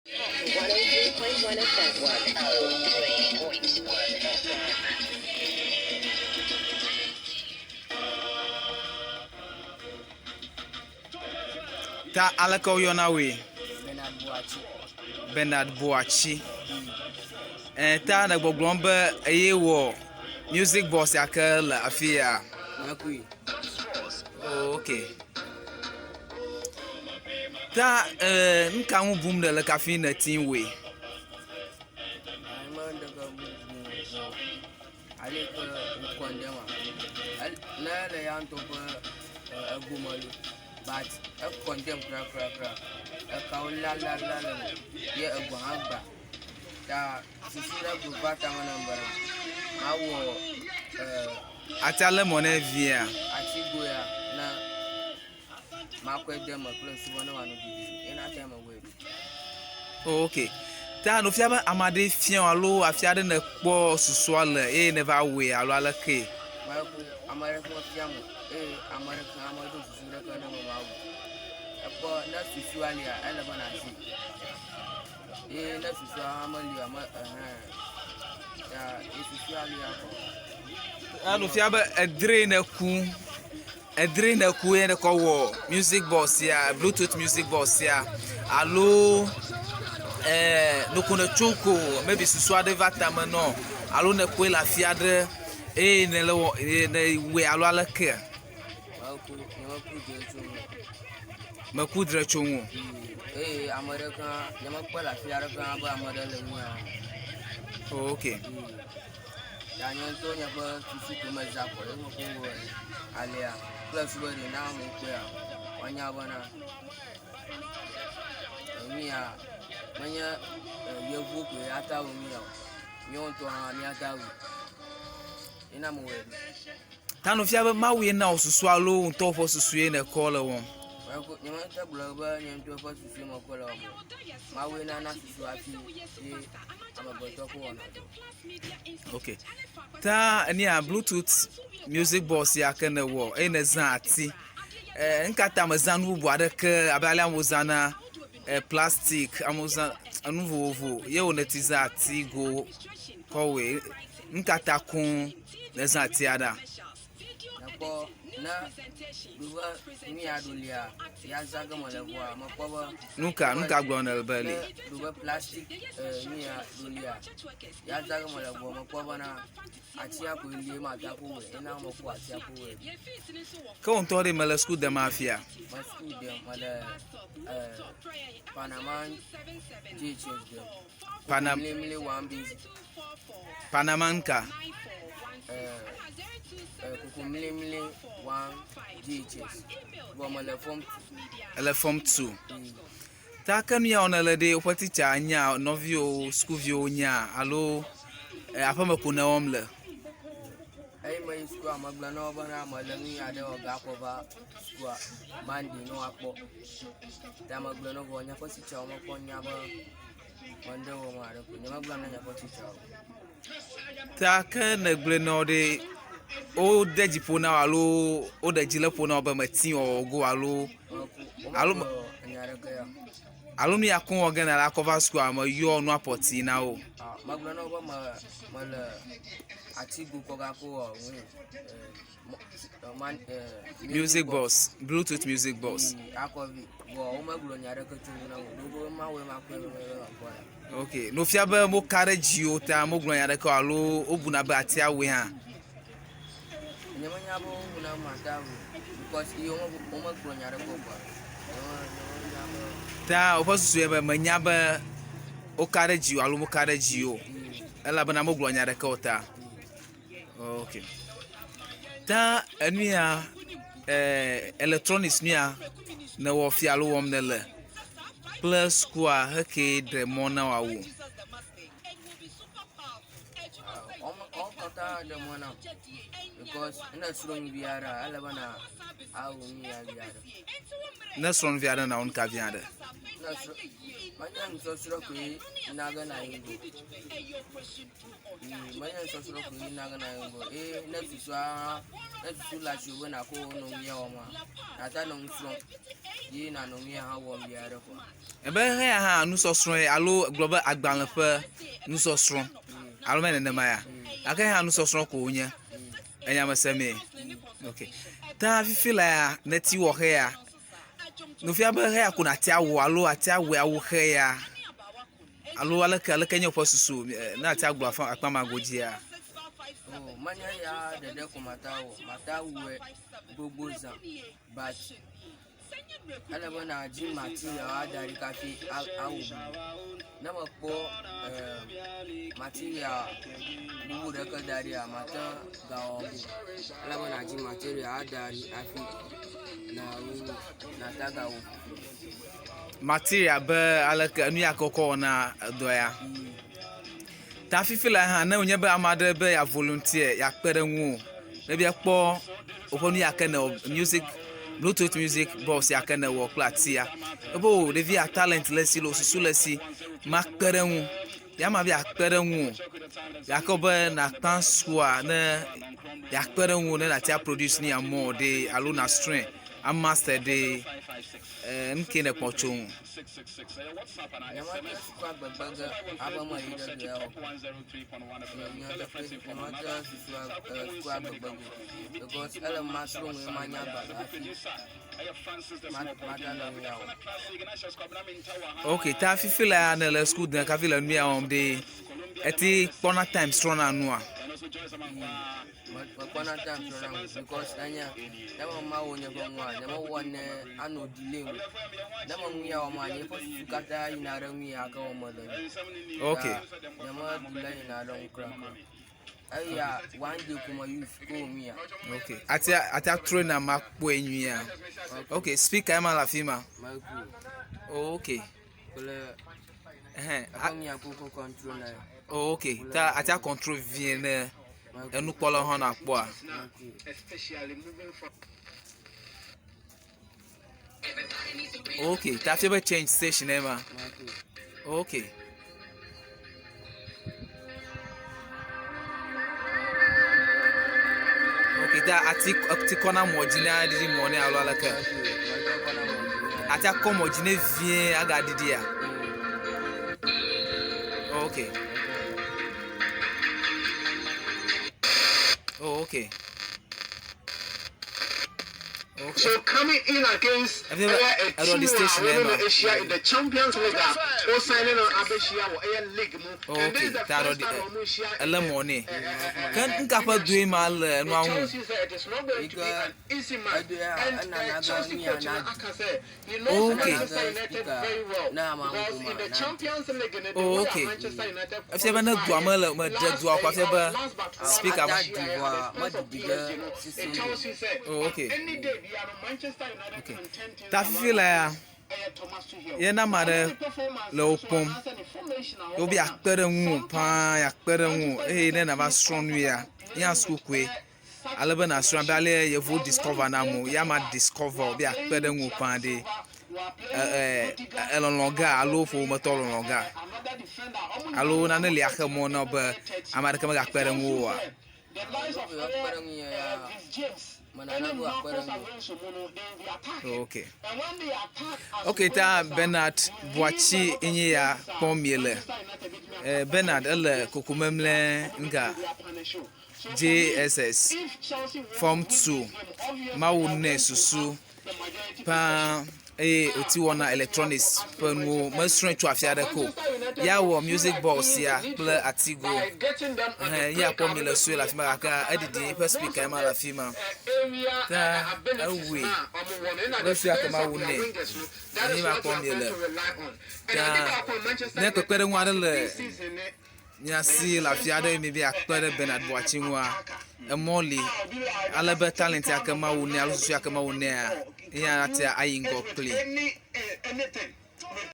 Ta aleke woyɔna wòe? Bernard Boakye. Bernard Boakye. E, ta ne gbɔgblɔm be eye wɔ music box ya ke le afi ya. Mekui. Oh, okay. Ta e, nu ka ŋu bum nèle kafi nèti wòe? Ame ɖeke bubu vɔ ale ke wokɔ ŋɖe ma. Ne ele ya ŋutɔ ƒe ego me lo but ekɔ ŋɖem krakrakra. Ekawo lalala le eme ye egoa hã gba. Ta susu ɖe gbe va tame nam bena mawɔ Atia lé mɔ nɛ viea? Atigo ya ne makɔe de eme kple susu be ne wòanɔ vivi ye na te mewɔe ɖo. Oh, ok. Ta nufia be ame aɖe fia wò alo afi aɖe nèkpɔ susua le eye nèva wɔe alo alekee? Meku ame aɖeke mefiam o eye ame aɖeke hã meɖo susu ɖeke ne me mawɔ. Ekpɔ ne susua lia ele be nàzi. Eye ne susua hã melia me ehɛ ya ye susua lia kɔ. Enu fia be edre nèku Edre nèku ye nèkɔ wɔ music box sia, bluetooth music box sia alo eh, noko nètso ko maybe susu aɖe va tame nɔ alo nèkpɔe le afi aɖe eye nèle wɔ eye nèwɔe alo alekea? Meku, nyemeku dre tso ŋu o. Meku dre tso ŋu o. Eye ame ɖeke hã, nyemekpɔe le afi aɖeke hã be ame ɖe le nu ya wɔm. Oh, okay. Ya nye ŋutɔ nye ƒe susu ko mezã kɔ ye mekpɔ wɔe alea kple susu be ɖe na amewo kpɔea woanya bena enu ya menye yevuwo koe ate awɔ nu ya o. Míawo ŋutɔ hã míate awɔe. Ye na mewɔe ɖo. Ta nu fia be Mawu ye na wò susu alo wò ŋutɔ ƒe susue nèkɔ le wɔm? Nyemete gblɔ be nye ŋutɔ ƒe susue mekɔ le wɔm o. Mawue nana susu hafi ye amegbetɔ ko wɔna dɔ. Ok. Ta enia Bluetooth music box ya ke nèwɔ eye nèzã ati. Eh, nu ka ta mèzã nu bubu aɖeke abe ale amewo zãna eh, plastic, amewo zã enu vovovo ye wò nèti zã atigo kɔ wɔe. Nu ka ta koŋ nèzã ati aɖea? Mekpɔ ne ɖo be nu ya ɖo lia, ya zã ge mele vɔa, mekpɔ be. Nu ka, nu ka gblɔm nèle be li? Ne ɖo be plastic nu ya ɖo lia, ya zã ge mele vɔa, mekpɔ bena atia koe li ye mate akɔ wɔe. Ena mekpɔ atia ko wɔe. Ke wò ŋutɔ ɖe mele suku dem hafia? Me suku dem, mele Panama JHS dem. Panam. Mlimli one basic. Panama nka. Kuku mlimli one JHS. Vɔ mele form 2. Ele form 2. Ta ke nu ya wɔm nèle ɖe woƒe titsa nya, nɔviwò sukuviwo nya alo aƒeme ko nèwɔm le? Eyi meyi sukua megblɔ na wo bena mele nu ya ɖe wɔ ge akɔ va sukua Monday ne woakpɔ. Ta megblɔ na wo vɔ nye ƒe titsawo mekpɔ nya be meŋɖe wɔm aɖe ko. Nyemegblɔ na nye ƒe titsawo. Ta ke nègblɔe na wo ɖe, wode dzi ƒo na wò alo woɖe dzi le ƒo na wò be mèti wɔwɔ go alo alo Womegblɔ nya aɖeke ya o. alo nu ya koŋ wɔ ge nèle akɔ va sukua meyɔ nua pɔti na wo. Ah, megblɔ na wo be me mele atigo kɔ gako wɔ nu Music box, Bluetooth music box. Akɔvi vɔ womegblɔ nya aɖeke tso ŋu na wo ɖo be mawɔe makɔe be mele akpɔ ɖa. Ok, no fia be moka ɖe dziwò ta mogblɔ nya aɖeke o alo wobuna be atia wɔe hã. Nyemenya be wobuna be matea wɔe because ye womegblɔ nya aɖeke o kpɔa. Nyemenya be. Ta woƒe susu ye be menya be woka ɖe dziwò alo moka ɖe dziwò o elabena mogblɔ nya aɖeke o ta. Ok. Ta enu ya eh, electronics nu ya nèwɔ fia alo wɔm nèle kple sukua hekee ɖe mɔ na wò awu. Wo katã ɖe mɔ nam because ne èsrɔ̃ nu vi aɖea, ele be na awɔ nu ya vi aɖe. Ne èsrɔ̃ nu vi aɖe nawɔ nu ka vi aɖe? Ne èsrɔ̃, menye nusɔsrɔ̃ koe na ge nàyi ŋgɔ o. Menye nusɔsrɔ̃ koe na ge nàyi ŋgɔ o. Eye ne susua, ne susu le asiwò be nàkɔ nɔ nu ya wɔma, nàte anɔ nu srɔ̃m. Ye nanɔ nu ya hã wɔm via ɖe kɔa. Ebe xeya hã nusɔsrɔ̃e alo gblɔ be agbalẽ ƒe nusɔsrɔ̃ alo me nenema ya. Gake hã nusɔsrɔ̃ ko wonye. Enya me se mee. Ok. Ta fifi la ya neti wɔ xeya. Nufia be xeya ko nàte awɔ alo ate awɔe awu xeya alo aleke aleke nye woƒe susu ne ate agblɔ afa akpa ma godzia. O menye ya ɖeɖe ko mate awɔ mate awɔe gbogbo zã but Ele be nàdi material ada ɖi kafi awɔ bubu. Ne mekpɔ material bubu ɖeke da ɖia, mate ŋu gawɔ o. Ele be nàdi material ada ɖi hafi nàte agawɔ bubu. Material be aleke enu ya ke wokɔ wɔna edɔ ya. Ta fifi laa hã ne wònye be ame aɖe be yeavolunteer yeakpe ɖe ŋuwò ne be ekpɔ woƒe nu ya ke nèwɔ music bluetooth music box ya ke nèwɔ kple atia ebe o ɖevia talent le esi loo susu le esi makpe ɖe eŋu. Ya ma be yeakpe ɖe ŋuwò gake wòbe nàkpã sukua ne yeakpe ɖe ŋuwò ne nàte aproduce nu ya more ɖe alo nàsrɔ̃e amaster ɖe nu ke nèkpɔ tso eŋu. Nyemate sukua gbegbe ge abe meyi ɖe dɔa o. Nyemate susua sukua gbegbe ge o because ele masrɔ̃ nu ye manya agbalẽ hafi maganɔ nu ya wɔm. Ok, ta fifi laa nèle suku dem hafi le nu ya wɔm ɖe, eti kpɔna time srɔ̃na nua? Mekpɔna time srɔ̃na nu because enye ne mema wò nye ƒe nua nyemewɔnɛ anɔ delay o. Ne me nu ya wɔma nye ƒe susu katã yina ɖe nu ya ke wɔm mele ŋu. Ok. Ta nyeme delay yina ɖe ŋu kura kura. Eya one day ko me use ko nu ya. Ok. Ate ate atrɔe na makpɔe nyuia. Ok, speaker ema le afi ma. Micro Ok. kple Ɛhɛn. eƒe nu ya ko ko control na. Oh, ok. Ta ate control vie ne enukpɔlawo hã nakpɔa. Micro. Ok, ta fia be change station ema. Micro. Ok. Ok, ta ati ati kɔ na mɔ dzi ne aɖiɖi mɔ nɛ alo aleke? Micro. Mate kɔ na mɔ dzi ne. Ati akɔ mɔ dzi ne vie agaɖiɖia? Ok. Oh, okay. Okay. So coming in against Have you ever ɛyɛ heard of a the team a station, wɔne no Emma? ahyia in the Champions League a ɔsigning no abɛhyia wɔ ɛyɛ league mu. Oh, And this okay. is the Ta first ɖɔ time wɔn hyia in ele the mɔ nɛ. eh, eh, eh, Ke eh, nu ka ƒe English doe ma le It nua ŋu? tells you that it is not going to be Ike an easy match. edo ya And ena naga Chelsea nu ya coach no na aka sɛ he knows Okay. naga Manchester United speaker very well na ama because ŋkume in the na Champions League no, the Oh, way a okay. Manchester United Efia be ne dua qualified mele mede last dua ko efia be last but one speaker ata ma. di ahyia at vɔa the expense of meɖiɖi ɖe PSG no, it sisi tells you sɛ Oh, on okay. any day biara no Manchester United Okay. can turn things Ta fifi around la ya against ɛyɛ Thomas Tuchel. ye ne ame Ɔno aɖe ne performance le wo nso kpɔm anaasɛ ne formation a ye wobe wɔbɔ no yeakpe ɖe ŋuwò paa yeakpe ɖe ŋuwò Manchester eye ne United nàva feel srɔ̃ nu ya comfortable ye hã playing suku with koe ɛyɛ such ale be nàsrɔ̃ abe formation ale yevuwo because when discover you na play amewo ya ma Tottenham, discover you wo are be yeakpe playing ɖe ŋuwò Thiago paa ɖe Silva, you are e playing e Rudiger, elɔlɔ̃ and ga also alo playing ƒometɔ lɔlɔ̃ ga another defender. Ɔmo alo nyinaa nane ɔmo li axe eight mɔ na wo be ɛyɛ 13. ame aɖeke megakpe It ɖe tells ŋuwò you oa. sɛ the likes of Alo be yeakpe ɛyɛ ɖe ŋunye ya Reece James menana ɛne be wòakpe ɖe Marcos ŋunye. Alonso mu no, they will be attacking. Oh, okay. And when they attack as Ok, ta wingers a, Bernard you leave a Boakye lot of nye ya spaces a kpɔm miele. Manchester United betumi Eh, attack Bernard ama ele PSG kokomemle a ɔmo nga betumi de apunish o. So for me, JSS if Chelsea want to Form win this 2 game, obviously Mawu they are nɛ going to susu have the majority paa possession. eye wòti wɔna electronics ƒe nuwo mesrɔ̃e tso afi aɖeke o. Ya wɔ music box sia kple atigo. Ɛhɛn ye akpɔ mi le sue le afi ma gake eɖiɖi eƒe speaker ema le afi ma. Ta ewɔe be fia ke Mawu nɛ. Enye ma kpɔm miele. Ta ne kpekpeɖeŋu aɖe le mia si le afi aɖe mi be yeakpe ɖe Bernard Boakye ŋua, emɔ li ale be talent ya ke Mawu nɛ alo susu ya ke Mawu nɛa, eya ate ayi ŋgɔ kpli.